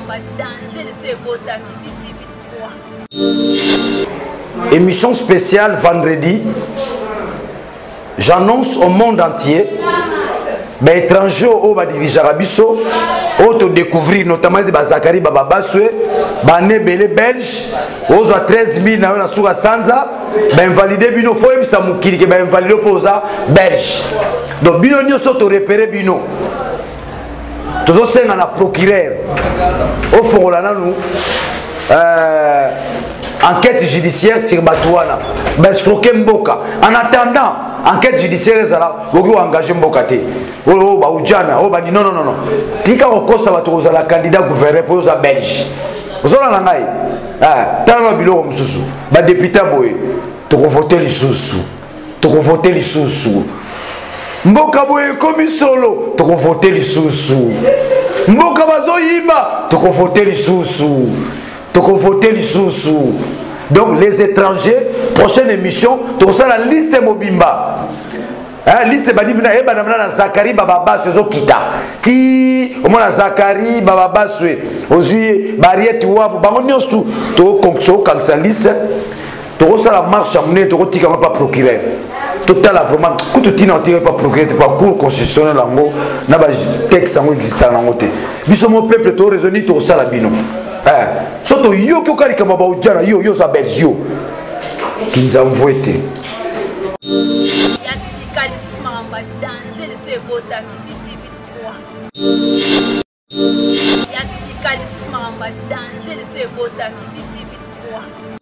makambo ya danger liso ebotami BTV 3. Émission spéciale vendredi. J'annonce au monde entier baétranger oyo badirigeaka biso oyo todécouvrir notamment ete bazakari bababaswe bana ebele belge ozwa 13 000 na yo na suka sanza bainvalide bino fo oyebisa mokili ke bainvalide mpo oza belge. Donc bino nyonso torepere bino, tozosenga na procureur ofongola nanu enquête judiciaire sur bato wana baescroke mboka. En attendant enquête judiciaire ezala, okoki koengage mboka te. Oyo baujana oyo bandi, non, non, non, tika kokosa bato kozala candidat gouverneur mpo oza belge. Ozolanda ngai? Tala na biloko mosusu, badepute boye, tokovote lisusu, tokovote lisusu. Mboka boye ekomi solo, tokovote lisusu. Mboka bazoyiba, tokovote lisusu, tokovote lisusu. Donc les étrangers, prochaine émission tokosala liste mobimba. Liste ebandi mpena, eyebana mpena na Zakari Bababaswe, ezokita ti omona Zakari Bababaswe, ozwi Bariete Wabu, bango nyonso tokokangisa liste, tokosala marche ya monene, tokotika yango pa procureur. Totala vraiment kutu ntina otika pa procureur te, pa cour constitutionnel yango na batexte yango existaka nango te. Biso mo peuple toraisonni, tokosala bino. So toyoki oka likambo ya baojana, yo yo oza belge, yo kinzamvu ete ya sika lisusu makambo ya danger liso ebotami BTV 3. Ya sika lisusu makambo ya danger liso ebotami BTV 3.